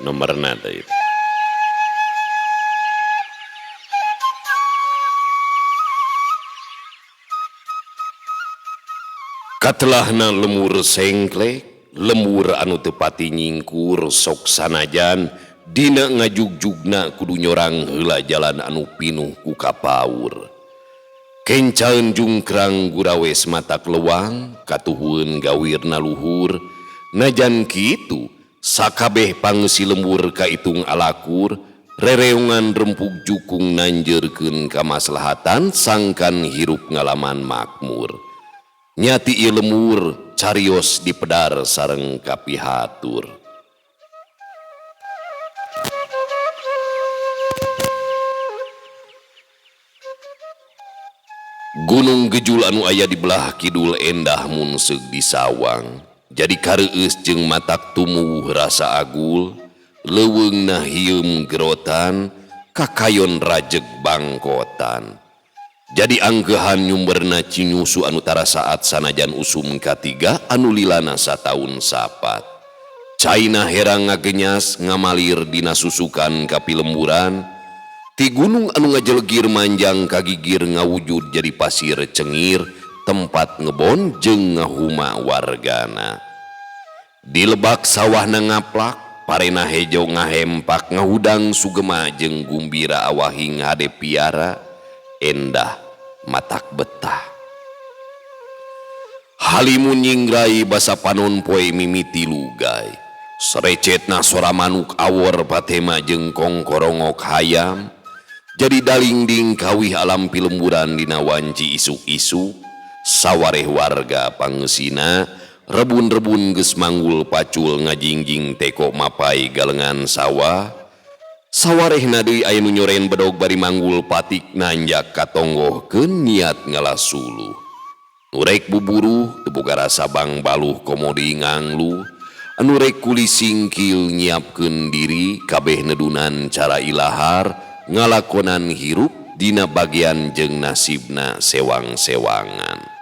Nomorna teh. Katelahna lemur sengklek, lemur anu teu pati nyingkur sok sanajan dina ngajugjugna kudu nyorang heula jalan anu pinuh ku kapaur. Kencaeun jungkrang gurawes matak lewang, katuhueun gawirna luhur, najan kitu sakabeh pangeusi lembur kaitung alakur, rereungan rempug jukung nanjeurkeun kamaslahatan sangkan hirup ngalaman makmur. Nyati ieu lemur carios dipedar sareng kapihatur. Gunung Gejul anu aya di belah kidul endah mun seug disawang. Jadi kareueus jeung matak tumuwuh rasa agul, leuweungna hieum gerotan, kakayon rajeg bangkotan. Jadi angkehan nyumberna cinyusu anu tara saat sanajan usum katiga anu lilana sataun sapat. Caina herang ngagenyas ngamalir dina susukan ka pilemburan, ti gunung anu ngajelegir manjang kagigir ngawujud jadi pasir cengir tempat ngebon jeung ngahuma wargana. Di lebak sawahna ngaplak, parena hejo ngahempak ngahudang sugema jeung gumbira awahing hade piara, endah matak betah. Halimun nyingrai basa panon poe mimiti lugai. Serecetna sora manuk awor patema jeung kongkorongok hayam. Jadi dalingding kawih alam pilemburan dina wanci isuk-isuk. Sawareh warga pangeusina rebun-rebun geus manggul pacul ngajingjing teko mapai galengan sawah. Sawarehna deui aya nu nyoren bedog bari manggul patik nanjak katonggohkeun niat ngala suluh. Nu rek buburuh teu boga rasa bangbaluh komodi ngangluh. Anu rek kuli singkil nyiapkeun diri kabeh nedunan cara ilahar ngalakonan hirup dina bagian jeung nasibna sewang-sewangan.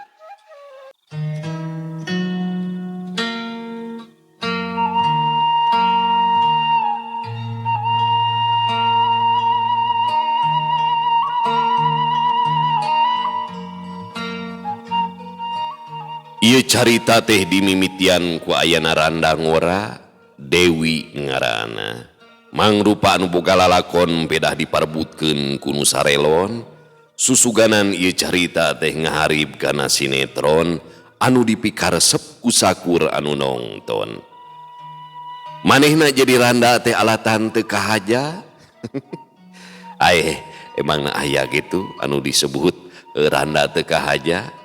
Ieu carita teh dimimitian ku ayana randa ngora Dewi ngaranna. Mangrupa anu boga lalakon pedah diparbutkeun ku nu sarelon. Susuganan ieu carita teh ngaharib kana sinetron anu dipikaresep ku sakur anu nongton. Manehna jadi randa teh alatan teu kahaja. Aeh, emangna aya gitu anu disebut randa teu kahaja?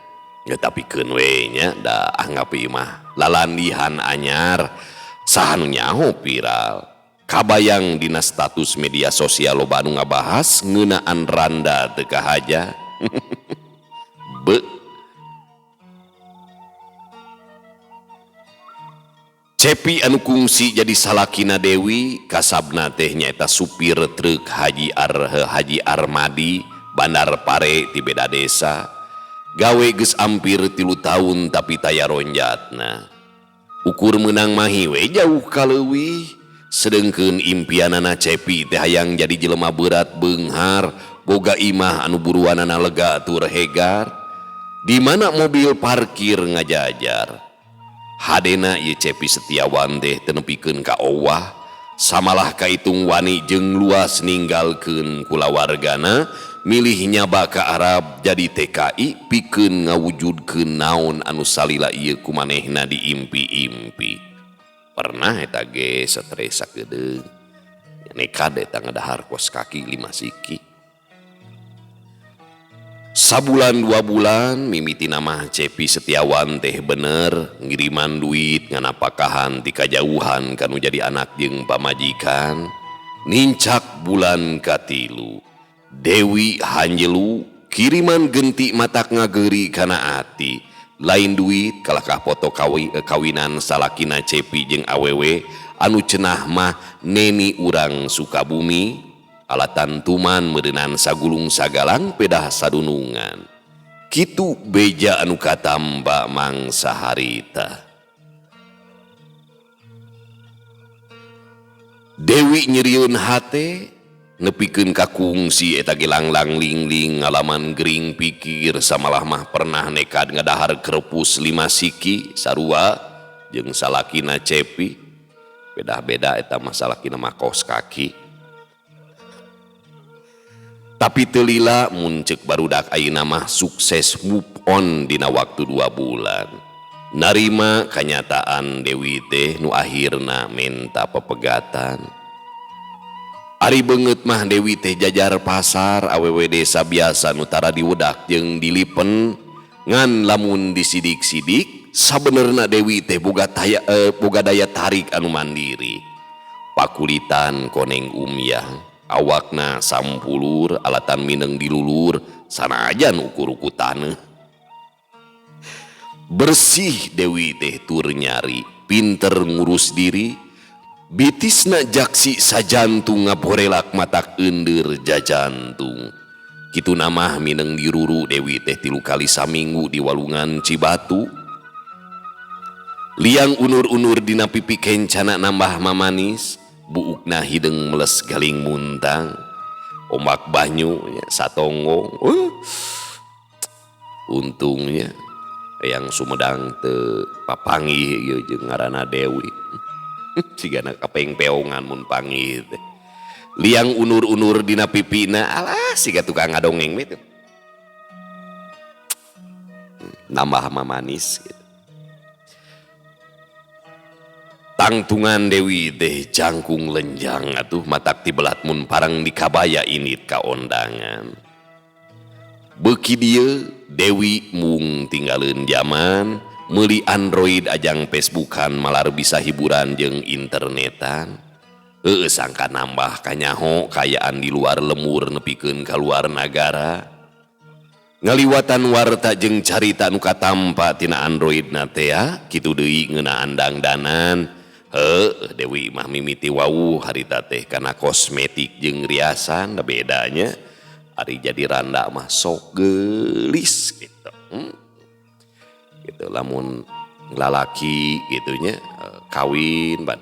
Ya tapi keun we nya da anggap ieu mah lalandihan anyar saha nu nyaho viral. Kabayang dina status media sosial loba anu ngabahas ngeunaan randa teu kahaja. Be. Cepi anu kungsi jadi salakina Dewi kasabna teh nyaeta supir truk Haji Armadi Bandar Pare ti beda desa. Gawe geus ampir 3 tahun tapi taya ronjatna. Ukur meunang mahi we jauh kaleuwih. Sedengkeun impianana Cepi teh hayang jadi jelema berat beunghar, boga imah anu buruanana lega tur hegar. Di mana mobil parkir ngajajar. Hadena ieu Cepi Setiawan teh teu nepikeun ka owah, samalah kaitung wani jeung luas ninggalkeun kulawargana, milih nyaba ka Arab jadi TKI pikeun ngawujudkeun naon anu salila ieu kumanehna diimpi-impi. Pernah eta ge stres sakedeung. Nekad eta ngadahar kos kaki 5 siki. Sabulan 2 bulan mimitina mah Cepi Setiawan teh bener ngiriman duit nganapakahan ti kajauhan kanu jadi anak jeung pamajikan. Nincak bulan katilu Dewi hanjelu kiriman genti matak ngageuri kana ati. Lain duit kalakah foto kawinan salakina Cepi jeung awewe anu cenah mah neni urang Sukabumi. Alatan tuman meureunan sagulung sagalang pedah sadunungan. Kitu beja anu katamba mangsa harita. Dewi nyerieun hate nepikeun ka kungsi eta ge langlang lingling ngalaman gering pikir samalah mah pernah nekad ngadahar krepus 5 siki sarua jeung salakina Cepi. Beda-beda eta mah salakina mah kos kaki. Tapi teu lila mun ceuk barudak ayeuna mah sukses move on dina waktu 2 bulan. Narima kanyataan Dewi teh nu akhirna menta pepegatan. Ari beungeut mah Dewi teh jajar pasar awewe desa biasa nu tara diwedak jeung dilipen ngan lamun disidik-sidik sabenerna Dewi teh boga daya tarik anu mandiri. Pakulitan koneng umyah, awakna sampulur, alatan mineng dilulur, sanajan ukur-ukur taneuh. Bersih Dewi teh tur nyari, pinter ngurus diri, bitisna jaksi sajantung ngaborelak matak eundeur jajantung. Kitu namah mineng diruru Dewi teh 3 kali saminggu di walungan Cibatu. Liang unur-unur dina pipi kencana nambah mamanis, buukna hideung meles galing muntang. Ombak banyu nya satonggong. Untungnya yang Sumedang teu papanggih ieu jeung ngaranna Dewi. Sigana kapengpeongan mun panggih teh. Liang unur-unur dina pipina, alah siga tukang ngadongeng we teh. Nambah mamanis gitu. Tangtungan Dewi teh jangkung lenjang atuh matak tibelat mun parang dikabaya init ka ondangan. Beuki dieu Dewi mung tinggaleun jaman meuli Android ajang Facebookan malar bisa hiburan jeung internetan. Heueuh sangka nambah kanyaho kayaan di luar lemur nepikeun ka luar nagara. Ngaliwatan warta jeung carita nu katampa tina Android na teh ya, kitu deui ngeunaan dangdanan. Heueuh Dewi mah mimiti wawuh harita teh kana kosmetik jeung riasan da bedanya. Ari jadi randa mah sok geulis gitu. Gitu lamun lalaki gitunya kawin ban.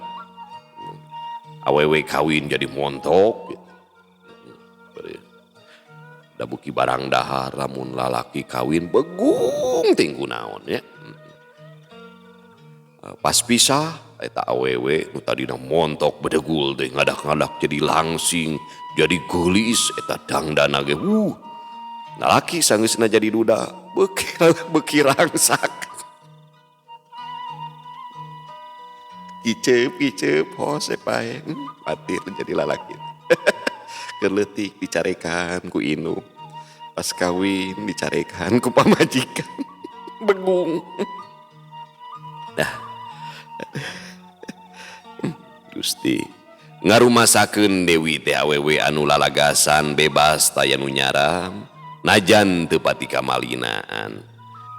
Awewe kawin jadi montok gitu. Da buki barang dahar lamun lalaki kawin begung ting kunaon nya. Pas pisah eta awewe nu tadina montok bedegul teh ngadak-ngadak jadi langsing, jadi geulis eta dangdana ge. Lalaki sanggeusna jadi duda beuki rangsak. Kiceup-kiceup hose pae. Patir jadi lalaki. Keur leutik dicarekan ku indung. Pas kawin dicarekan ku pamajikan. Begung. Dah. Gusti ngarumasakeun Dewi teh awewe anu lalagasan bebas taya nu nyaram najan teu pati kamalinaan.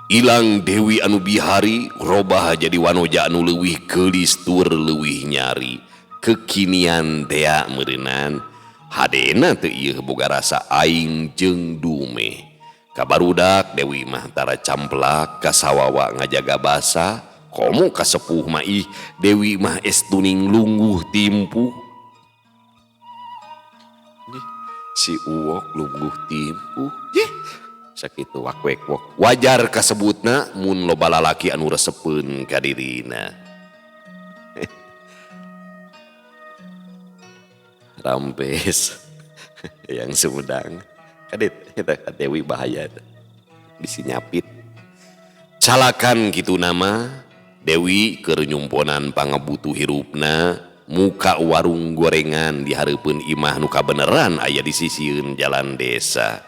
Ilang Dewi anu bihari robah jadi wanoja anu leuwih geulis tur leuwih nyari. Kekinian tea meureunan hadena teu ieu boga rasa aing jeung dumeh. Kabarudak Dewi mah tara camplak kasawawa ngajaga basa. Komo kasepuh mah ih Dewi mah es tuning lungguh timpuh. Si uwok lungguh timpuh. Yeh, sakitu wakwek-wok. Wajar kasebutna mun loba lalaki anu resepeun ka dirina. Rampes yang Sumedang. Kadit eta ka Dewi bahaya eta. Bisi nyapit. Calakan kitu nama Dewi keur nyumponan pangabutuh hirupna muka warung gorengan di hareupeun imah nu kabeneran aya di sisieun jalan desa.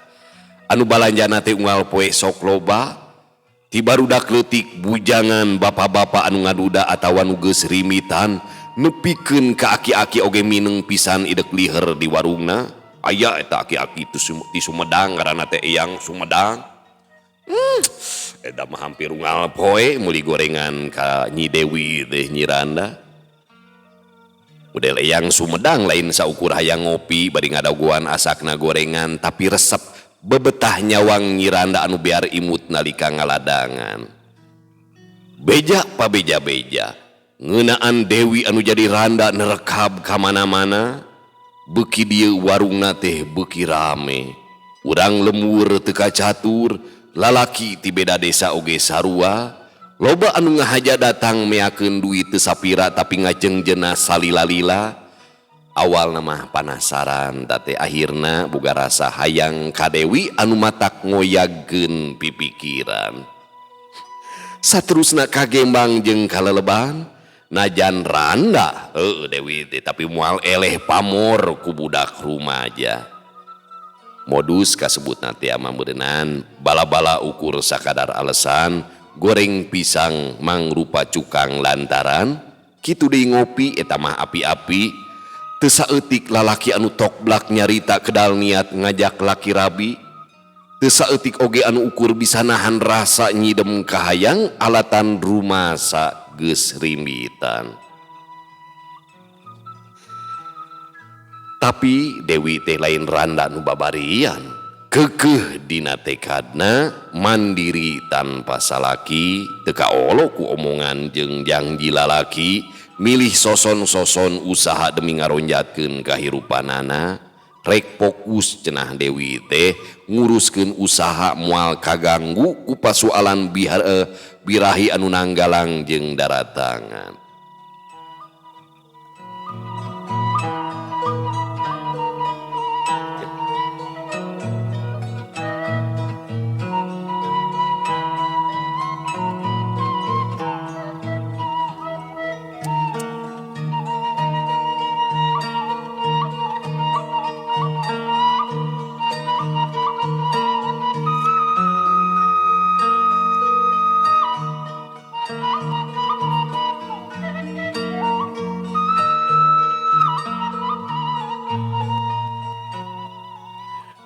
Anu balanjana teh unggal poe sok loba, ti barudak leutik bujangan bapak-bapak anu ngaduda atawa nu geus rimitan nepikeun ka aki-aki oge mineng pisan idek liher di warungna. Aya eta aki-aki ti Sumedang ngaranna teh Eyang Sumedang. Eta mah hampir unggal poe meuli gorengan ka Nyi Dewi teh Nyi Randa. Model Eyang Sumedang lain saukur hayang ngopi bari ngadagoan asakna gorengan tapi resep bebetah nyawang Nyi Randa anu biar imut nalika ngaladangan. Beja pabeja-beja. Ngeunaan Dewi anu jadi randa nerekab ka mana-mana, beuki dieu warungna teh beuki rame. Urang lembur teu kacatur, lalaki ti beda desa oge sarua, loba anu ngahaja datang meakeun duit teu sapira tapi ngajengjeuna salila-lila. Awalna mah panasaran teh akhirna boga rasa hayang ka Dewi anu matak ngoyagkeun pipikiran. Saterusna kagembang jeung kaleleban, najan randa heueuh Dewi teh tapi moal eleh pamor ku budak rumaja. Modus kasebutna teh mah meureunnan bala-bala ukur sakadar alasan goreng pisang mangrupa cukang lantaran kitu deui ngopi eta mah api-api. Teu saeutik lalaki anu tokblak nyarita kedal niat ngajak laki rabi. Teu saeutik oge anu ukur bisa nahan rasa nyidem kahayang alatan rumasa geus rimbitan. Tapi Dewi teh lain randa nu babarian, keukeuh dina tekadna mandiri tanpa salaki, teu kaolo ku omongan jeung janji lalaki, milih soson-soson usaha demi ngaronjatkeun kahirupanana. Rek fokus cenah Dewi teh nguruskeun usaha moal kaganggu ku pasualan birahi anu nanggalang jeung daratangan.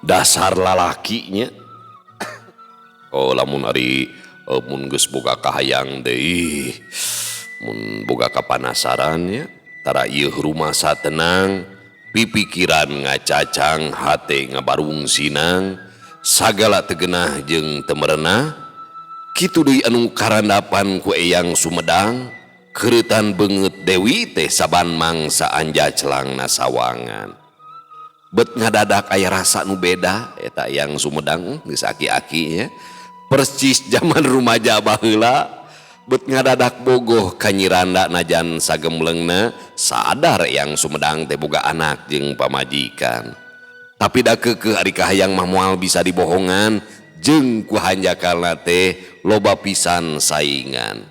Dasar lalakinya. Oh lamun ari mun geus boga kahayang deui, mun boga kapanasaran nya, tara ieu rumasa tenang, pipikiran ngacacang, hate ngabarung sinang, sagala teu genah jeung teu merenah. Kitu deui anu karandapan ku Eyang Sumedang, keureutan beungeut Dewi teh saban mangsa anjaclangna sawangan. Bet ngadadak aya rasa nu beda eta Eyang Sumedang geus aki-aki nya. Persis zaman rumaja baheula, bet ngadadak bogoh ka Nyi Randa najan sagemblengna sadar Eyang Sumedang teh boga anak jeung pamajikan. Tapi da keukeuh ari kahayang mah moal bisa dibohongan jeung ku hanjakalna teh loba pisan saingan.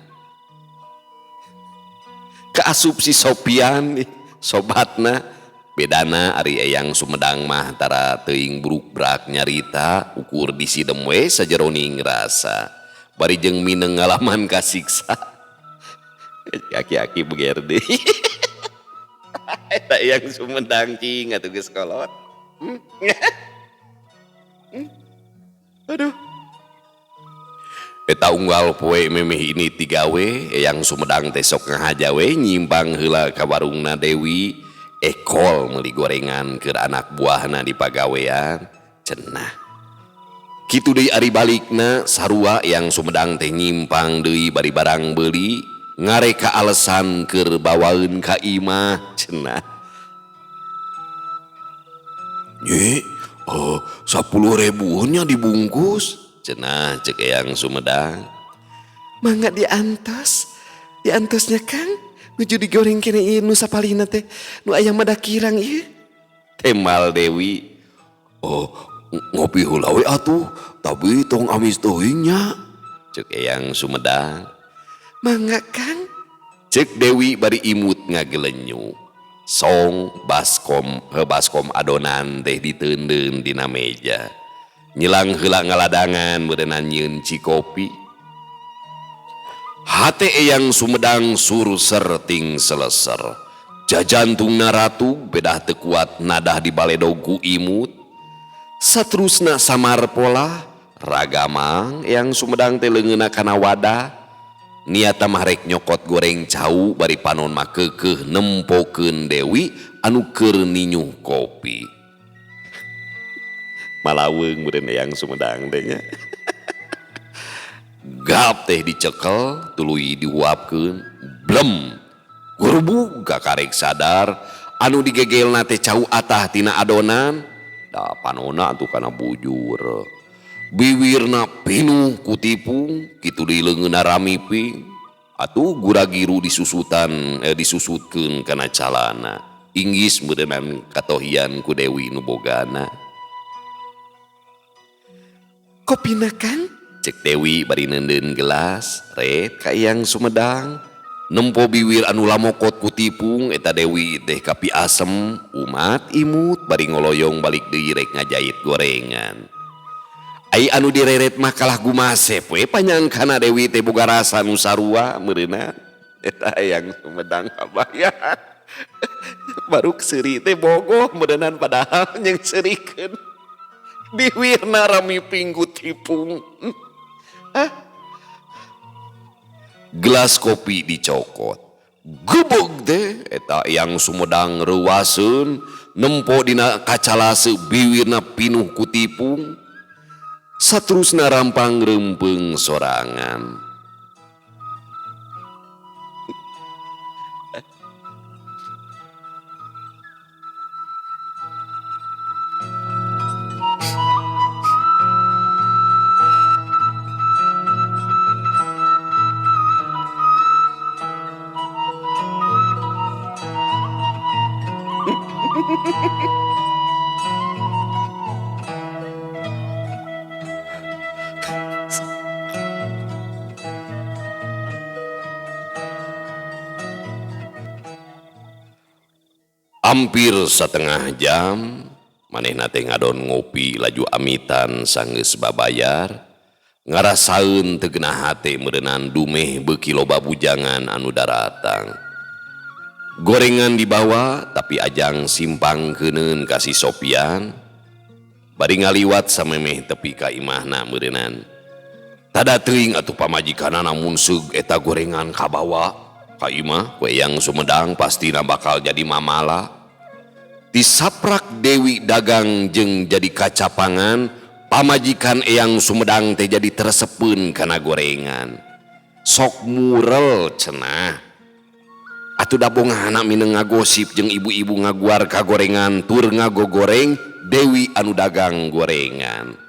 Kaasup si Sopian sobatna. Bedana ari Eyang Sumedang mah tara teuing bruk-brak nyarita ukur disidem we sajeroning rasa bari jeung mineng ngalaman kasiksa. Aki-aki beger deui. Eta Eyang Sumedang cing atuh geus kolot. Aduh. Eta unggal poe memeh ini tigawe Eyang Sumedang teh sok ngahaja we nyimpang heula ka warungna Dewi. Ekol meuli gorengan keur anak buahna di pagawean cenah. Kitu deui ari balikna sarua Eyang Sumedang teh nyimpang deui bari barang beuli ngareka alesan keur bawaeun ka imah cenah. Nyi, 10.000 nya dibungkus cenah ceuk Eyang Sumedang. Mangga diantos, diantosnya Kang. Nuju digoreng kene ieu nu sapalihna teh nu aya mah da kirang ieu. Temal Dewi. Oh, ngopi heula we atuh, tapi tong amis teuing nya. Ceuk Eyang Sumedang. Mangga Kang. Ceuk Dewi bari imut ngagelenyu. Song baskom adonan teh diteundeun dina meja. Nyilang heula ngaladangan meureunnan nyieun cikopi. Hate Eyang Sumedang surser ting seleser. Jajantungna ratu bedah teu kuat nadah di baledog ku imut. Saterusna samar pola ragamang Eyang Sumedang teh leungeunna kana wadah. Niata mah rek nyokot goreng cau bari panon mah keukeuh nempokeun Dewi anu keur ninyuh kopi. Malaweung meureun Eyang Sumedang teh nya. Gap teh dicekel tuluy dihuapkeun blem. Gurbug kakarek sadar anu digegelna teh cau atah tina adonan da panona atuh kana bujur. Biwirna pinuh ku tipung kitu deui leungeunna ramiping atuh guragiru disusutan disusutkeun kana calana. Inggis meureunnan katohian ku Dewi nu bogana. Kopina Kang? Cek Dewi bari neundeun gelas ret ka Eyang Sumedang. Nempo biwir anu lamokot ku tipung eta Dewi teh kapi asem umat imut bari ngoloyong balik deui rek ngajait gorengan. Ai anu direret mah kalah gumasep we panyangkana Dewi teh boga rasa nu sarua meureunna. Eta Eyang Sumedang kabayang. Baru seuri teh bogoh meureunan padahal jeung seurikeun. Biwirna ramiping ku tipung. Ah. Gelas kopi dicokot. Gebeg teh eta Eyang Sumedang reuaseun nempo dina kacalase biwirna pinuh ku tipung. Saterusna rampang reumpeung sorangan. Hampir setengah jam manehna teh ngadon ngopi laju amitan sanggeus babayar ngarasaeun teu genah hate meureunan dumeh beuki loba bujangan anu daratang. Gorengan dibawa tapi ajang simpang keuneun ka si Sopian bari ngaliwat samemeh tepi ka imahna meureunan. Tada teuing atuh pamajikanana mun seug eta gorengan kabawa ka imah ku Eyang Sumedang pastina bakal jadi mamala. Disaprak Dewi dagang jeung jadi kacapangan pamajikan Eyang Sumedang teh jadi teresepeun kana gorengan. Sok murel cenah. Atuh da bongahana mineng ngagosip jeung ibu-ibu ngaguar ka gorengan tur ngagogoreng Dewi anu dagang gorengan.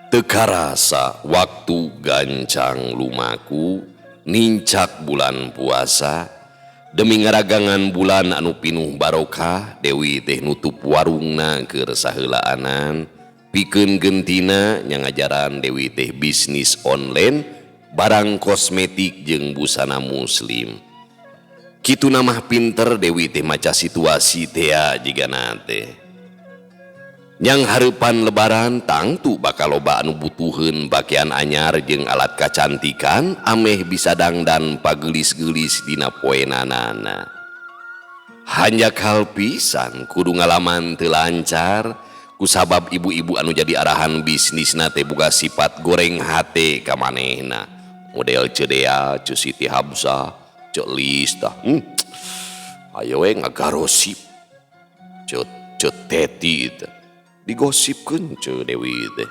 Teu karasa waktu gancang lumaku nincak bulan puasa demi ngaragangan bulan anu pinuh barokah Dewi teh nutup warungna keur saheulaanan pikeun gentina nya ngajaran Dewi teh bisnis online barang kosmetik jeung busana muslim. Kituna mah pinter Dewi teh maca situasi tea jigana teh. Yang hareupan lebaran tangtu bakal loba anu butuheun bagian anyar jeung alat kacantikan ameh bisa dangdan pagelis-gelis dina poenanana. Hanjakal pisan kudu ngalaman teu lancar kusabab ibu-ibu anu jadi arahan bisnisna teh boga sifat goreng hate ka manehna. Model Ceu Dea, Ceu Siti Habsah, Ceu Lis tah. Ayo we ngagarosip. Ceu Teti teh. Digosipkeun Ceu Dewi teh.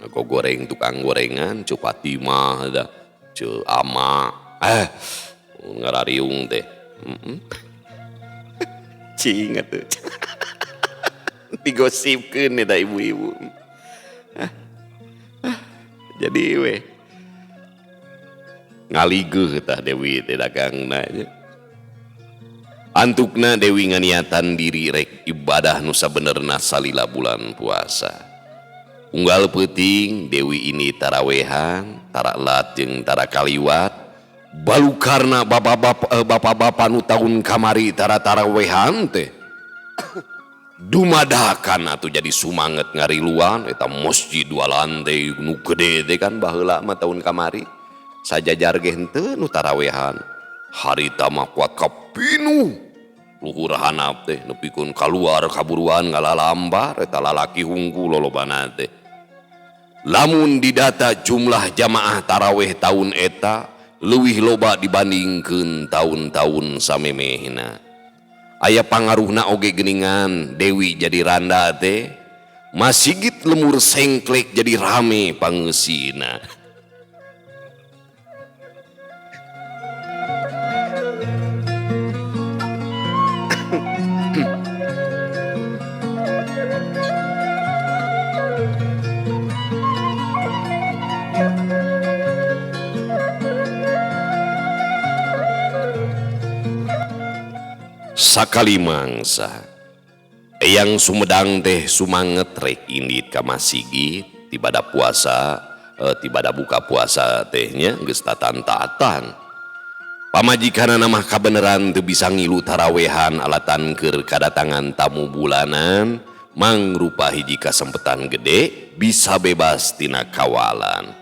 Ngagoreng tukang gorengan Ceu Fatimah dah, Ceu Ama. Ngarariung teh. Cing atuh. Digosipkeun eta ibu-ibu. Jadi we ngaligeuh tah Dewi teh dagangna nya. Antukna Dewi nganiatan diri rek ibadah nu sabenerna salila bulan puasa. Unggal peuting Dewi ini tarawehan, tara lat jeung tara kaliwat. Balukarna bapak-bapak nu tahun kamari tara tarawehan teh. Dumadakan atuh jadi sumanget ngariluan eta masjid dua lantai nu gede teh kan baheula mah tahun kamari. Sajajar ge henteu nu tarawehan. Harita mah kuat kapinuh. Luhur hanap teh nepikeun kaluar kaburuan ngalalambar eta lalaki hungkul lolobana teh. Lamun didata jumlah jamaah taraweh taun eta leuwih loba dibandingkeun taun-taun samemehna. Aya pangaruhna oge geuningan Dewi jadi randa teh masigit lemur sengklek jadi rame pangeusina. Sakali mangsa Eyang Sumedang teh sumanget rek indit ka masigit tibada puasa tibada buka puasa tehnya geus tatan-tatan. Pamajikanana mah kabeneran teu bisa ngilu tarawehan alatan keur kadatangan tamu bulanan mangrupa hiji kasempetan gede bisa bebas tina kawalan.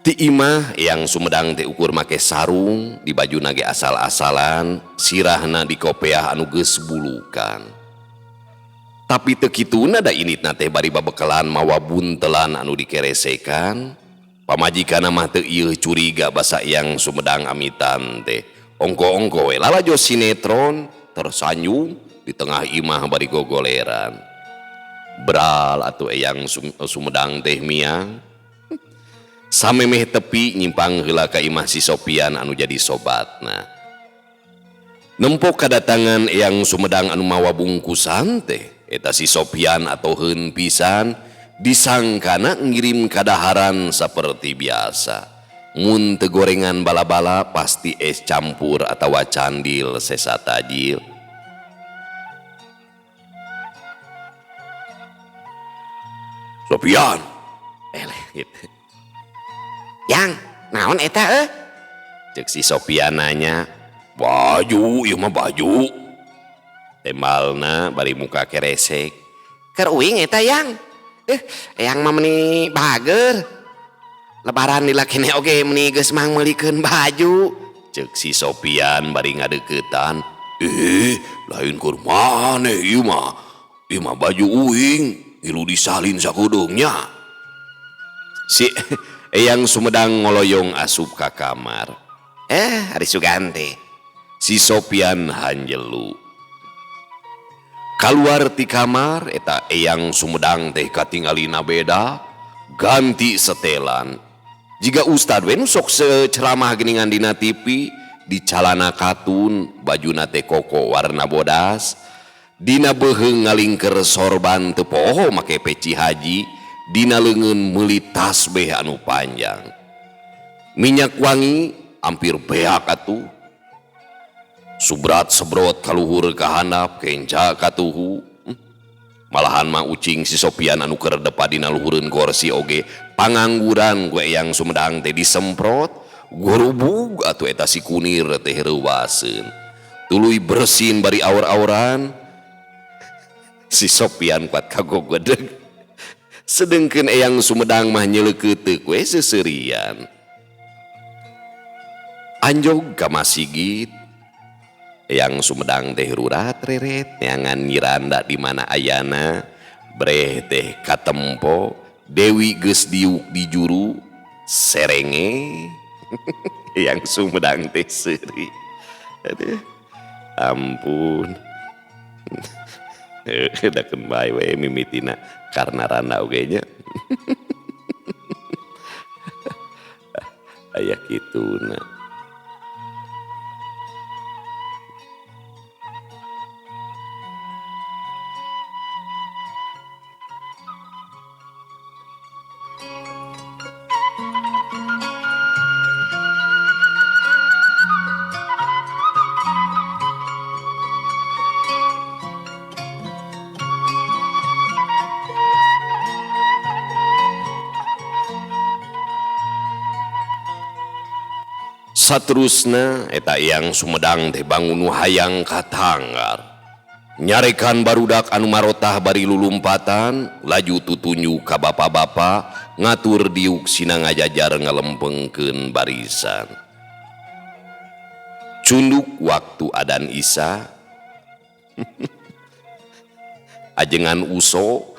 Ti imah Eyang Sumedang teh ukur make sarung di bajuna ge asal-asalan sirahna di kopeah anu geus bulukan. Tapi teu kituna da inditna teh bari babekelan mawa buntelan anu dikeresekan. Pamajikanna mah teu ieu curiga basa Eyang Sumedang amitan teh. Ongko-ongko we lalajo sinetron tersanjung di tengah imah bari gogoleran. Bral atuh Eyang Sumedang teh miang. Samemeh tepi nyimpang heula ka imah si Sopian anu jadi sobatna. Nempo kadatangan Eyang Sumedang anu mawa bungkusan teh eta si Sopian atoheun pisan disangkana ngirim kadaharan saperti biasa. Mun teu gorengan bala-bala pasti es campur atawa candil sesa tajil. Sopian, eleh gitu. Yang, naon eta eh? Cek si Sopian nanya. Baju, ieu mah baju. Tembalna bari muka keresek. Keur uing eta yang. Eyang mah meuni bager. Lebaran dilakine oge meuni geus mang meulikeun baju. Cek si Sopian bari ngadeuketan. Lain keur maneh ieu mah. Ieu mah baju uing, ngilu disalin sakudeungnya. Si Eyang Sumedang ngoloyong asup ka kamar. Ari Sugante. Si Sopian hanjelu. Kaluar ti kamar eta Eyang Sumedang teh katingalina beda, ganti setelan. Jiga ustad we nu sok seceramah geuningan dina TV, di calana katun, bajuna teh koko warna bodas, dina beuheung ngalingker sorban teu poho make peci haji, dina leungeun meuli tasbeh anu panjang. Minyak wangi hampir beak atuh. Subrat sebrot kaluhur ka handap kenca katuhu. Malahan mah ucing si Sopian anu keur depa dina luhureun kursi oge pangangguran ku Eyang Sumedang teh disemprot, gorubug atuh eta si kunir teh reuwaseun. Tuluy bersin bari aur-auran. Si Sopian kuat kagogedeg. Sedengkeun Eyang Sumedang mah nyeleukeuteup we seuseurian. Anjog ka masigit. Eyang Sumedang teh rurat reret neangan nyiranda di mana ayana, breh teh katempo Dewi geus diuk di juru serenge. Eyang Sumedang teh seuri. Aduh, ampun. Dakeun bae we mimitina karena randa oge nya. Aya kituna. Saterusna eta Eyang Sumedang teh bangun nu hayang katanggar. Nyarekan barudak anu marotah bari lulumpatan, laju tutunjuk ka bapa-bapa, ngatur diuk sina ngajajar ngalempengkeun barisan. Cunduk waktu adan Isya. Ajengan Uso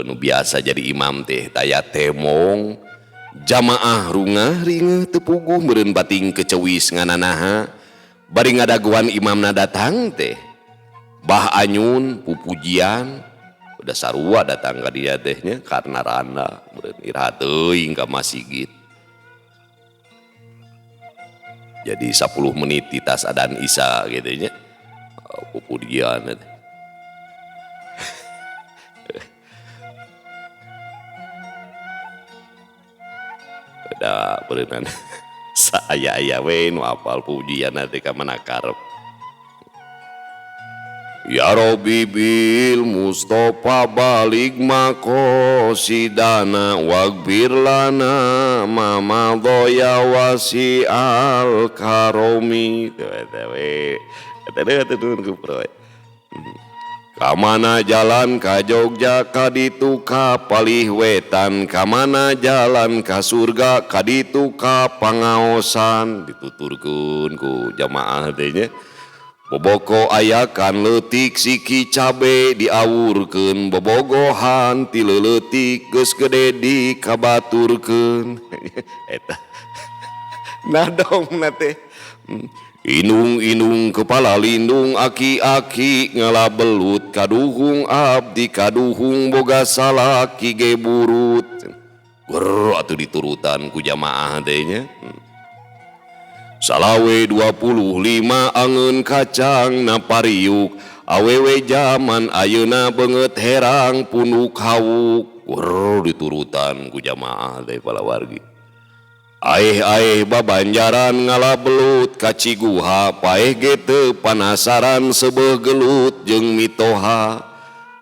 nu biasa jadi imam teh taya temong jamaah rungah ringeuh teu puguh meureun bating kecewis ngananaha bari ngadaguan imamna datang teh Bah Anyun pupujian udah sarua datang ka dinya teh nya karena randa meureun iraha teuing ka masigit. Jadi 10 menit di tas adan Isya gitu nya pupujian teh. Da beureunan saaya-aya we nu apal pujian teh ka mana karep. Ya Rabbi bil Mustafa balig makosidana waghfir lana ma madha ya wasi'al karomi. Kamana jalan ka Jogja kaditu ka palih wetan, kamana jalan ka surga kaditu ka pangaosan, dituturkeun ku jamaah teh nya. Boboko ayakan leutik siki cabe diawurkeun, bobogohan ti leutik geus gede dikabaturkeun. Eta nadongna teh. Inung-inung kepala lindung aki-aki ngalabelut kaduhung abdi kaduhung boga salaki ge burut. Ger atuh diturutan ku jamaah teh nya. Salawe 25 angeun kacang na pariuk awewe jaman ayeuna beungeut herang punuk hawuk. Ger diturutan ku jamaah teh palawargi. Aeh-aeh babanjaran ngalabelut ka Ciguha paeh ge teu panasaran seubeuh gelut jeung mitoha.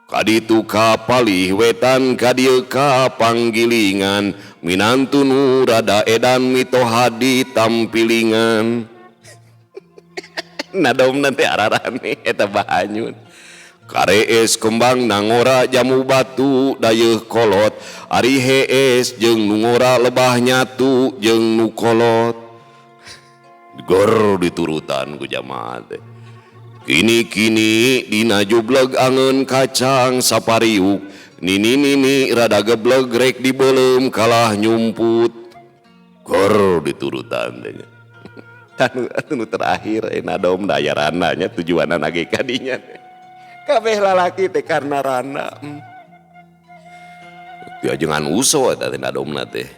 Kaditu ka palih wetan ka dieu ka panggilingan minantu nu rada edan mitoha ditampilingan. Nadomna teh ararane eta Bahanyun. Karees kembang nangora jamu batu dayeuh kolot ari hees jeung nu ngora lebah nyatu jeung nu kolot. Gor diturutan ku jamaah teh. Kini-kini dina jubleg angeun kacang sapariuk nini-nini rada gebleg rek dibeuleum kalah nyumput. Gor diturutan teh. Anu terakhir nadom dayaranna nya tujuanna ge ka dinya teh. Kabeh lalaki teh karena rana. Diajengan Uso eta teh nadomna teh.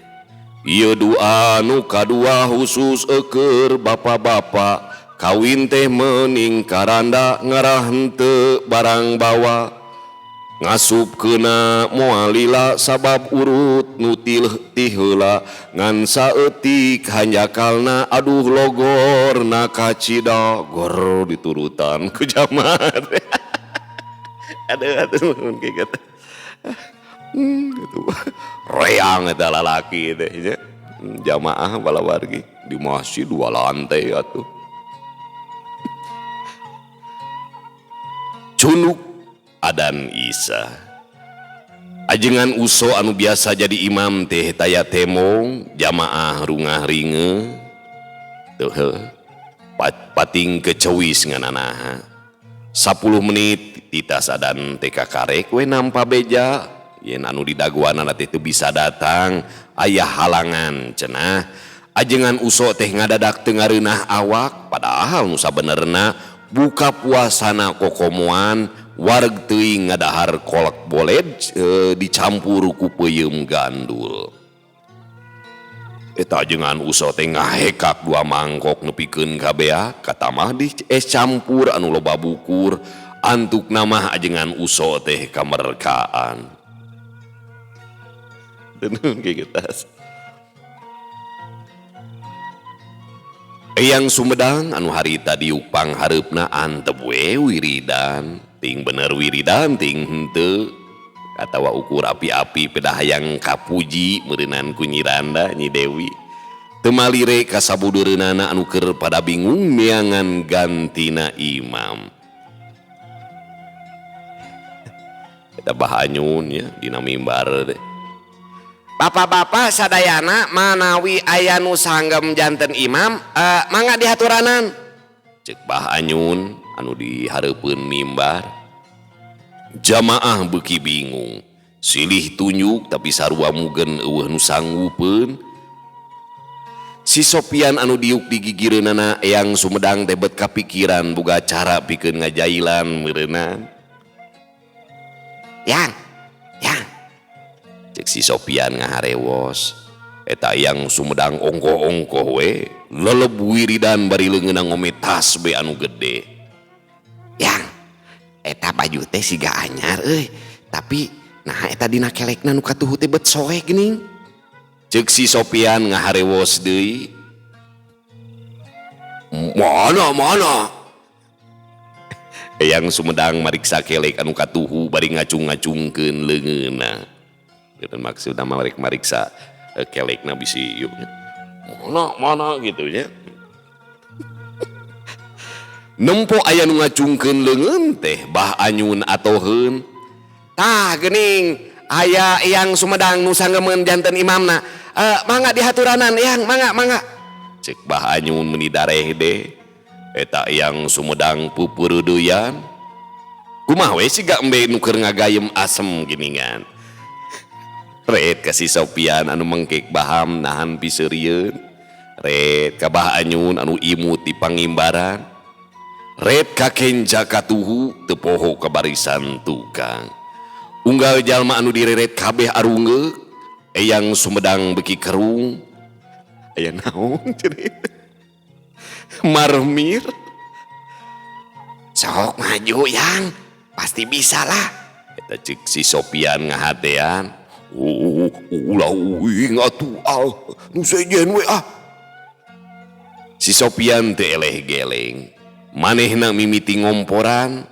Ieu dua nu kadua khusus eueur bapa-bapa kawin teh meuning karanda ngarah henteu barang bawa. Ngasup keuna moal lila sabab urut nu ti heula ngan saeutik hanjakalna aduh logorna kacida. Gor diturutan ku jamaah teh. Aduh aduh mun kitu. Gitu. Reang eta lalaki teh nya. Jamaah balawargi di masjid 2 lantai atuh. Cunuk adan Isya. Ajengan Uso anu biasa jadi imam teh taya temong jamaah rungah ringe. Tuh pating kecewis ngananaha. 10 menit titas adan teh kakarek we nampa beja yen anu didaguanana teh teu bisa datang aya halangan cenah. Ajengan Uso teh ngadadak teu ngareunah awak padahal nu sabenerna buka puasana kokomoan wareg teuing ngadahar kolak boled dicampur ku peuyeum gandul. Eta ajengan Uso teh ngahekak 2 mangkok nepikeun ka bea katamah di es campur anu loba bukur antuk namah ajengan Uso teh kamerkaan. Tenun kieu. Eyang Sumedang anu harita diuk panghareupna antep we wiridan, ting bener wiridan ting henteu atawa ukur api-api pedah hayang kapuji meureunan ku Nyi Randa Nyi Dewi. Teu malire ka sabudeureunana anu keur pada bingung neangan gantina imam. Eta Bahanyun nya dina mimbar teh. Bapak-bapak sadayana manawi aya nu sanggem janten imam, mangga dihaturanan. Cek Bah Anyun anu dihareupeun mimbar. Jamaah beuki bingung. Silih tunjuk tapi sarua mugen eueuh nu sanggupeun. Si Sopian anu diuk di gigireunana Eyang Sumedang teh bet kapikiran boga cara pikeun ngajailan meureunan. Yang, yang. Cek si Sopian ngaharewos. Eta Eyang Sumedang ongkoh-ongkoh we, leleb wiridan bari leungeunna ngome tasbih anu gede. Yang, eta baju teh siga anyar euy, tapi nah eta dina kelekna nu katuhu teh bet soek geuning. Cek si Sopian ngaharewos deui. Mana mana? Eyang Sumedang mariksa kelek anu katuhu bari ngacung-ngacungkeun leungeunna. Gitu maksudna mah rek mariksa kelekna bisi ieu nya. Mana mana gitu nya. Nempo aya nu ngacungkeun leungeun teh Bah Anyun atoheun. Tah geuning aya Eyang Sumedang nu sanggemeun janten imamna. Mangga dihaturanan Eyang, mangga mangga. Cek Bah Anyun meuni dareh deh. Eta Eyang Sumedang pupureudeyan. Kumaha we siga embe nu keur ngagayem asem geuningan. Ret ka si Sopian anu mengkek baham nahan piseurieun. Ret ka Bah Anyun anu imut di pangimbaran. Ret ka kenca katuhu teu poho ka barisan tukang. Unggal jalma anu direret kabeh arungeuk. Eyang Sumedang beuki kerung. Aya naon cerita? Marmir. Sok maju Yang, pasti bisa lah. Eta cek si Sopian ngahatean. Ulah uing atuh ah, nu sejen we ah. Si Sopian teh eleh geleng. Manehna mimiti ngomporan.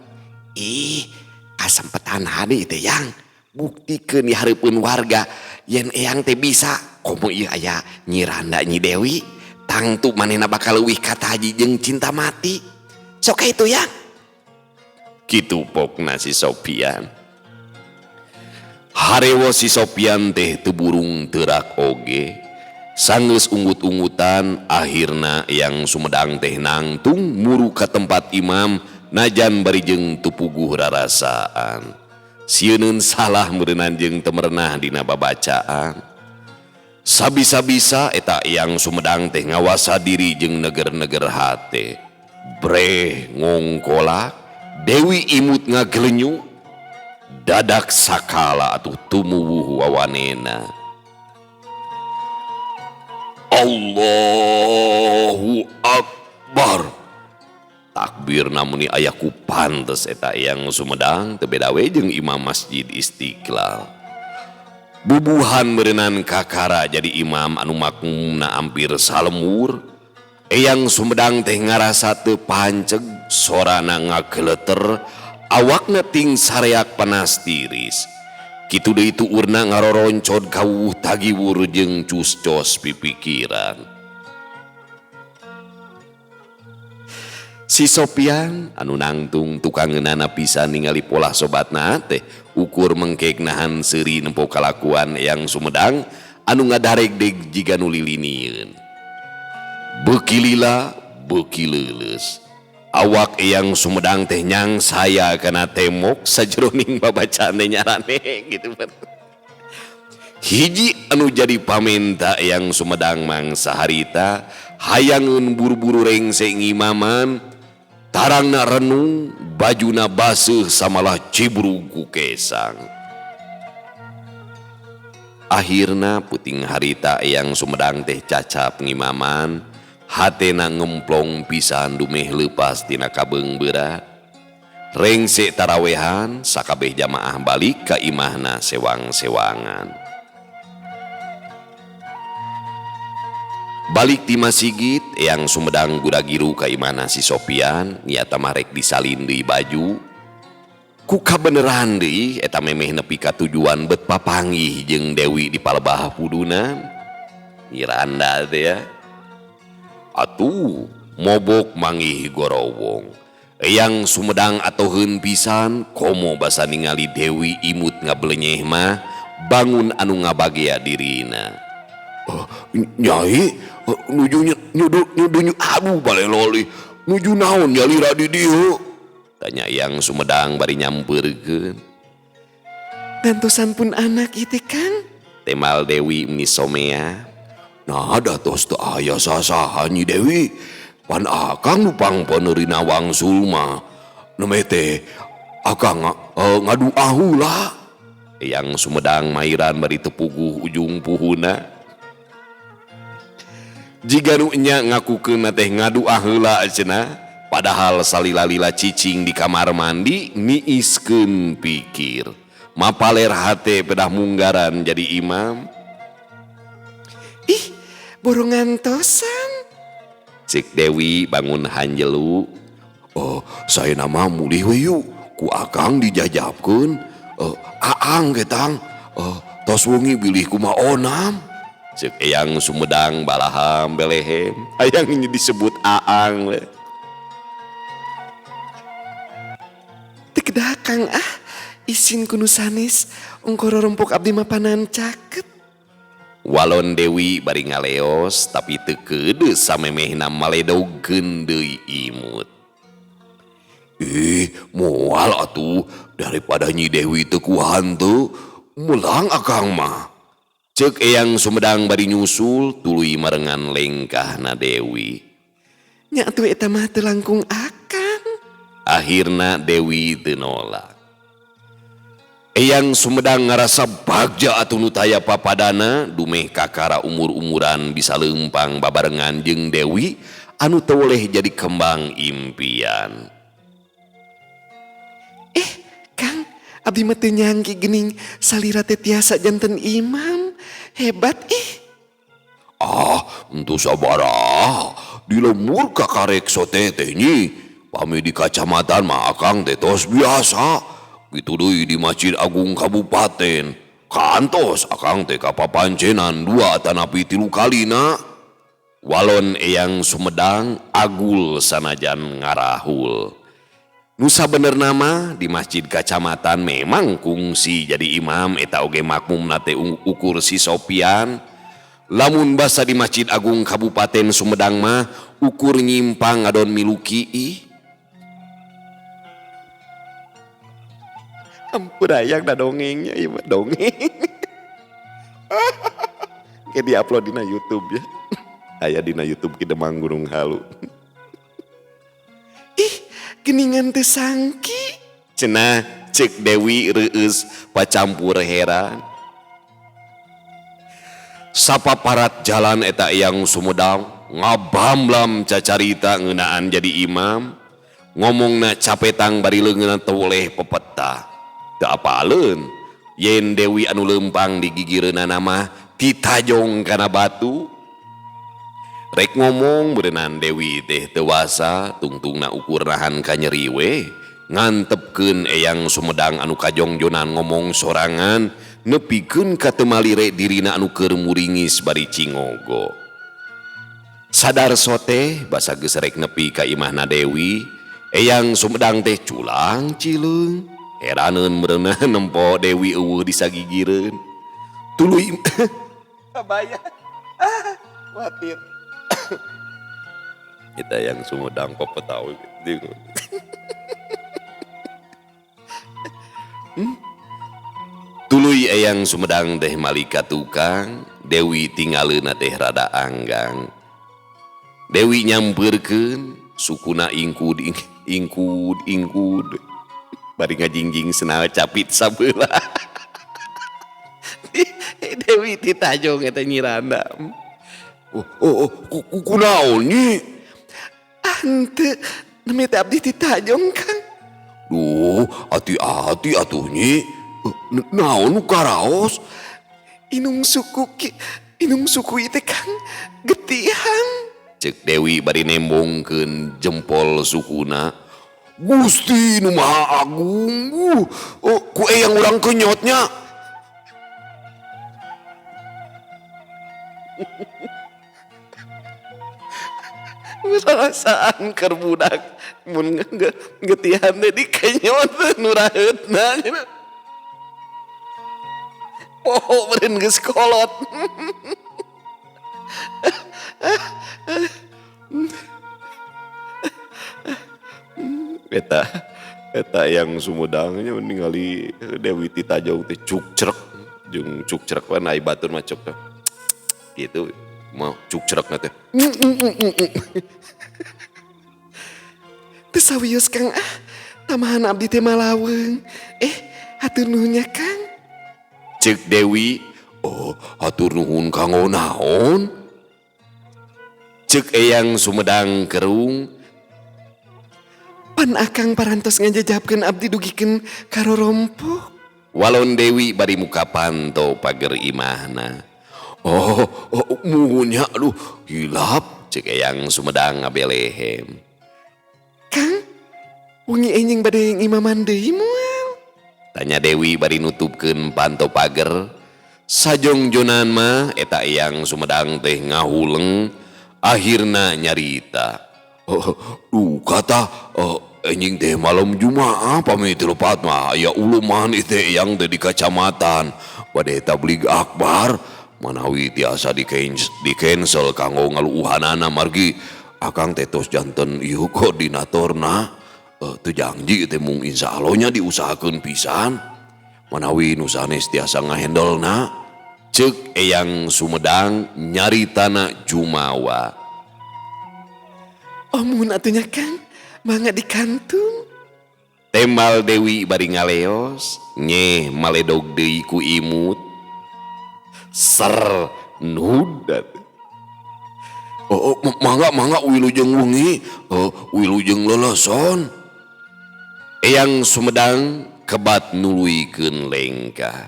Ih, kasempetan hade teh Yang. Buktikeun di hareupeun warga yen Eyang teh bisa. Komo ieu aya Nyi Randa Nyi Dewi, tangtu manehna bakal leuwih kataji jeung cinta mati. Sok itu Yang. Kitu pokna si Sopian. Harewo si Sopian teh teu burung teurak oge. Sanggeus unggut-unggutan akhirna Eyang Sumedang teh nangtung muru ka tempat imam najan bari jeung teu puguh rarasaan. Sieuneun salah meureunan jeung teu merenah dina babacaan. Sabisa-bisa eta Eyang Sumedang teh ngawasa diri jeung neger-neger hate. Breh ngongkolak, Dewi imut ngagelenyu, dadak sakala atuh tumuwuh wawanena. Allahu Akbar. Takbir namuni aya ku pantes eta Eyang Sumedang teu beda we jeung imam Masjid Istiqlal. Bubuhan meureunan kakara jadi imam anu makmumna ampir salemur. Eyang Sumedang teh ngarasa teu panceg, sorana ngageleter, awakna ting sareak panas tiris. Kitu deui tuurna ngaroroncod kawuh tagiwur jeung cuscos pipikiran. Si Sopian anu nangtung tukangeunana pisan ningali polah sobatna teh ukur mengkek nahan seuri nempo kalakuan Eyang Sumedang anu ngadaregdeg jiga nu lilinieun. Beuki lila, beuki leuleus. Awak Eyang Sumedang teh nyangsaya kana temok sajeroning babacaan teh nyarane gitu. Hiji anu jadi pamenta Eyang Sumedang mangsa harita hayangeun buru-buru rengse ngimaman, tarangna renung, bajuna baseuh samalah cibrug ku kesang. Akhirna puting harita Eyang Sumedang teh cacap ngimaman, hatena ngemplong pisan dumeh leupas tina kabeung berat. Rengse tarawehan sakabeh jamaah balik ka imahna sewang-sewangan. Balik ti masigit, Eyang Sumedang gudagiru ka imahna si Sopian, niata mah rek disalin deui baju. Ku kabeneran deui eta memeh nepi ka tujuan bet papanggih jeung Dewi di palebah pudunan. Nyi Randa teh ya. Atuh mobok manggih gorowong. Eyang Sumedang atoheun pisan komo basa ningali Dewi imut ngablenyeh mah Bangun anu ngabagea dirina. Oh, nyai nuju nyudu nyudu aduh baleloli nuju naon nyalira di dieu? Tanya Eyang Sumedang bari nyampeurkeun. Gantosan pun anak ieu teh Kang. Temal Dewi meni somea. Nah da tos teu aya sasaha Nyi Dewi. Pan akang nu pangpeneurina wangsul mah. Nembe teh akang ngadua heula. Eyang Sumedang mairan bari teu puguh ujung puhuna. Jiga nu nya ngakukeunna teh ngadua heula cenah. Padahal salila-lila cicing di kamar mandi niiskeun pikir. Mapaler hate pedah munggaran jadi imam. Ih, borongan tosan. Cek Dewi bangun hanjelu. Oh, saya nama mulih we yuk. Ku akang dijajabkeun. Aang getang. Tos wengi bilih kumaha onam. Cek Eyang Sumedang balaham belehem. Hayang ini disebut aang we. Teu kedah Kang ah. Isin ku nu sanes ongko rorompok abdi mah panan caket. Walon Dewi bari ngaleos tapi teu keudeuh samemehna maledogkeun deui imut. Ih, moal atuh daripada Nyi Dewi teu ku hantu, melang akang mah. Ceuk Eyang Sumedang bari nyusul tuluy marengan lengkahna Dewi. Nya atuh eta mah teu langkung akang. Akhirna Dewi teu nolak. Eyang Sumedang ngarasa bagja atuh nu taya papadana dumeh kakara umur-umuran bisa leumpang babarengan jeung Dewi anu teu boleh jadi kembang impian. Kang, abdi mah teu nyangki geuning salira teh tiasa janten imam. Hebat ih. Ah, entu sabaraha di lembur kakarekso teh teh nyi. Pami di kacamatan mah akang teh tos biasa. Gitu deui di Masjid Agung Kabupaten. Kantos akang teh kapapancenan 2 tanapi 3 kalina. Walon Eyang Sumedang agul sanajan ngarahul. Nu sabenerna mah di masjid kacamatan memang kungsi jadi imam eta oge makmumna teh ukur si Sopian. Lamun basa di Masjid Agung Kabupaten Sumedang mah ukur nyimpang ngadon miluki ih. Ampun ayang da dongengnya ieu mah dongeng. Kayak diupload dina YouTube ya. Aya dina YouTube Ki Demang Gunung Halu. Ih, geningan teu sangki. Cenah ceuk Dewi reueus pacampur heran. Sapaparat jalan eta Eyang Sumedang ngabamblam cacarita ngeunaan jadi imam. Ngomongna capetang bari leungeunna teu boleh pepeta. Teu apaleun yen Dewi anu leumpang di gigireunana mah titajong kana batu. Rek ngomong beureunan Dewi teh teu wasa tungtungna ukur nahan kanyeri we. Ngantepkeun Eyang Sumedang anu kajongjonan ngomong sorangan nepikeun ka teu malire dirina anu keur muringis bari cingogo. Sadar sote basa geus rek nepi ka imahna Dewi, Eyang Sumedang teh culang cileung. Heraneun meureunna nempo Dewi eueuh di sagigireun. Tuluy kabaya. Ah, khawatir. Kita yang Sumedang pepetawi gitu. Tuluy Eyang Sumedang teh malika tukang, Dewi tingaleuna teh rada anggang. Dewi nyampeurkeun sukuna ingkud ingkud ingkud. Bari ngajingjing senal capit sabeula. Dewi titajong eta Nyi Randa. Oh, oh, oh, kunaon nyi? Ah, henteu, nembe teh abdi titajong Kang. Duh, hati-hati atuh nyi. Naon nu karaos? Inung suku ki, inung suku ieu teh Kang getihan. Ceuk Dewi bari nembongkeun jempol sukuna. Gusti nu Maha Agung, oh, ku eyang urang kenyotnya. Perasaan keur budak mun getihan teh dikenyot nu raheutna. Poho meureun geus kolot. Eta eta yang Sumedangnya ningali Dewi Titajong teh cukcrek jeung cukcrek we ai batur mah cuk gitu mau cukcrekna teh. Teu sawios Kang ah, tamahan abdi teh malaweung. Hatur nuhun nya Kang. Ceuk Dewi, oh hatur nuhun kanggo naon? Ceuk Eyang Sumedang kerung. Pan akang parantos ngajajabkeun abdi dugikeun ka rorompok. Walon Dewi bari muka panto pager imahna. Oh, oh muhun nya aduh hilap ceuk Eyang Sumedang ngabelehem. Kang, wengi enjing bade ngimaman deui moal? Tanya Dewi bari nutupkeun panto pager. Sajongjonan mah eta Eyang Sumedang teh ngahuleng akhirna nyarita. Oh, duka tah, enjing teh malam Jumaah pamit lepat mah aya uluman ieu teh Eyang teh di kacamatan. Bade tabligh akbar manawi tiasa di cancel kanggo ngaluuhanana margi akang teh tos janten ieu koordinatorna. Teu janji teh mung insyaallah nya diusahakeun pisan. Manawi nu sanes tiasa ngahendelna. Ceuk Eyang Sumedang nyaritana jumawa. Oh muhun atuh nya Kang, mangga dikantun. Tembal Dewi bari ngaleos, nyeh maledog deui ku imut. Ser nudat. Oh, oh, mangga mangga wilujeng wengi, oh, wilujeng leleson. Eyang Sumedang kebat nuluykeun lengkah.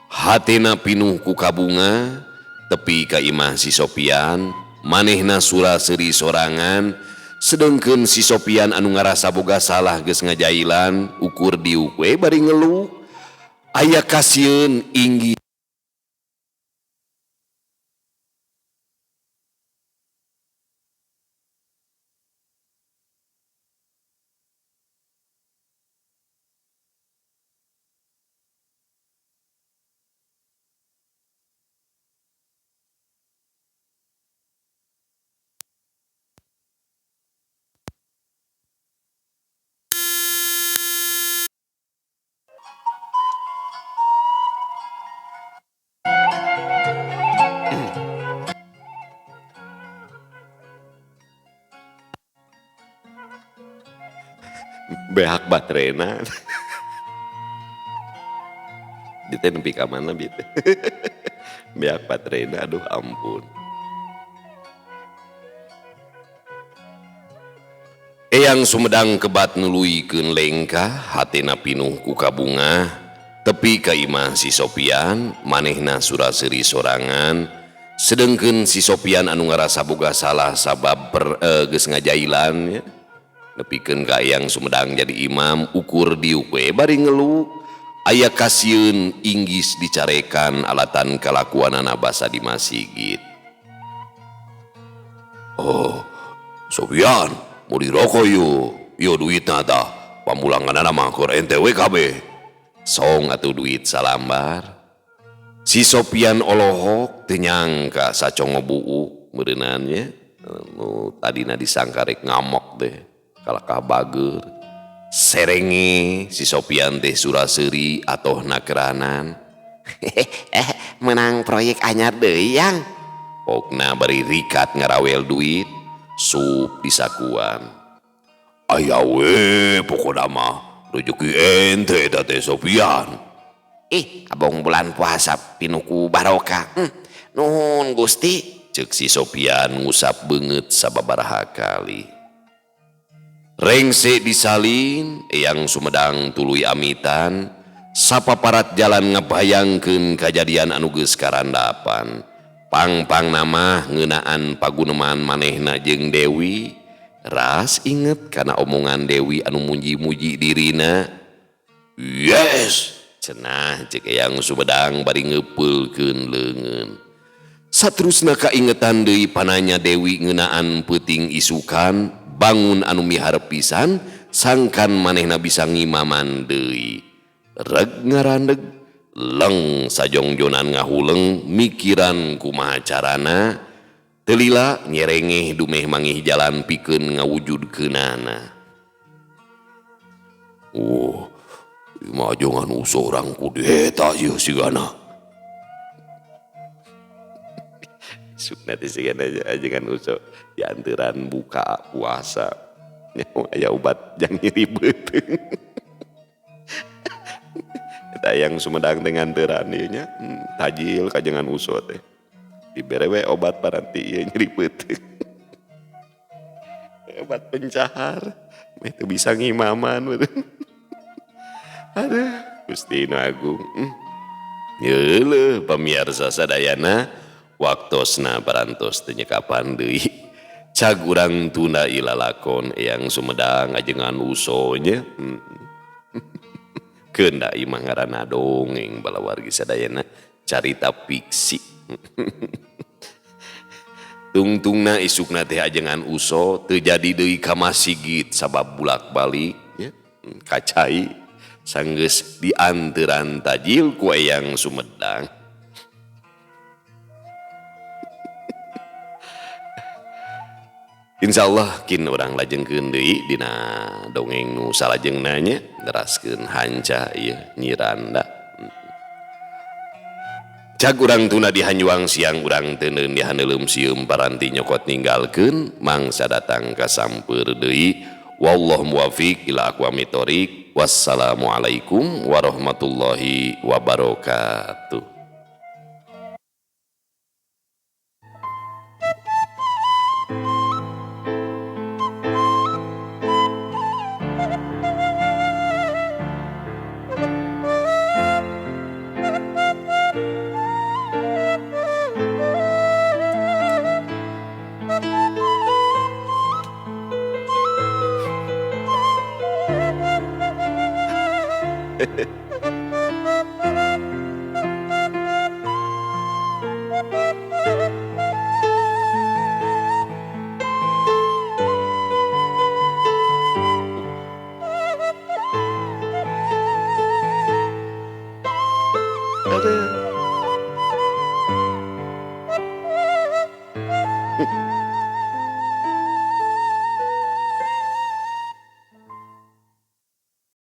Hatena pinuh ku kabunga, tepi ka imah si Sopian, manehna sura-seuri sorangan, sedengkeun si Sopian anu ngarasa boga salah geus ngajailan, ukur diuk we bari ngeluh. Aya kasieun inggih Behak baterena. Dia teh nepi ka mana bieu teh? Behak baterena, aduh ampun. Eyang Sumedang kebat nuluykeun lengkah, hatena pinuh ku kabungah, tepi ka imah si Sopian, manehna sura-seuri sorangan, sedengkeun si Sopian anu ngarasa boga salah sabab geus ngajailan nya. Nepikeun ka Eyang Sumedang jadi imam, ukur diuk we bari ngeluh. Aya kasieun inggis dicarekan alatan kalakuanana basa di masigit. Oh, Sopian, mau dirokok yo. Yo duitna tah, pamulanganana mah keur ente we kabeh. Song atuh duit salambar. Si Sopian olohok teu nyangka sacongo buuk meureunnan nya. Nu tadina disangka rek ngamok teh. Kalakah bager. Serenge si Sopian teh sura-seuri atohna keranan. Menang proyek anyar deui Yang. Pokna bari rikat ngarawel duit, sup disakuan. Aya we pokona mah rejeki ente eta teh Sopian. Ih, abong bulan puasa pinuku barokah. Nuhun Gusti. Ceuk si Sopian ngusap beungeut sababaraha kali. Rengse disalin, Eyang Sumedang tuluy amitan, sapaparat jalan ngabayangkeun kajadian anu geus karandapan. Pang-pang nama ngeunaan paguneman manehna jeung Dewi, ras inget kana omongan Dewi anu muji-muji dirina. Yes, cenah ceuk Eyang Sumedang bari ngeupeulkeun leungeun. Saterusna kaingetan deui pananya Dewi ngeunaan peuting isukan, bangun anu miharep pisan sangkan manehna bisa ngimaman deui. Reg ngarandeg Leng sajongjonan ngahuleng mikiran kumaha carana teu lila nyerengeh dumeh mangih jalan pikeun ngawujudkeunana. Oh, ieu mah ajengan uso urang kudeta ieu sigana. Isukna teh sigana ajengan uso dianteran buka puasa. Nyaho aya obat jang nyeri beuteung. Eta yang Sumedang teh nganteran ieu nya, tajil kajengan uso teh. Dibere we obat paranti ieu nyeri beuteung. Obat pencahar, meh teu bisa ngimaman beuteung. Aduh, Gusti nu Agung. Yeuleuh pamiarsa sadayana, waktosna parantos teu nyekapan deui. Cag urang tunda ilalakon Eyang Sumedang ajengan uso nya. Keun da ieu mah ngaranna dongeng balawargi sadayana carita fiksi. Tungtungna isukna teh ajengan uso teu jadi deui ka masigit sabab bulak-balik nya kacai sanggeus dianteran tajil ku Eyang Sumedang. Insyaallah kin urang lajengkeun deui dina dongeng nu salajengna nya neraskeun hanca ieu Nyi Randa. Cag urang tuna di hanjuang siang urang teuneun di haneuleum sieum paranti nyokot ninggalkeun mangsa datang ka sampeur deui. Wallahu muwafiq ila aqwamit thoriq. Wassalamualaikum warahmatullahi wabarakatuh. Aduh.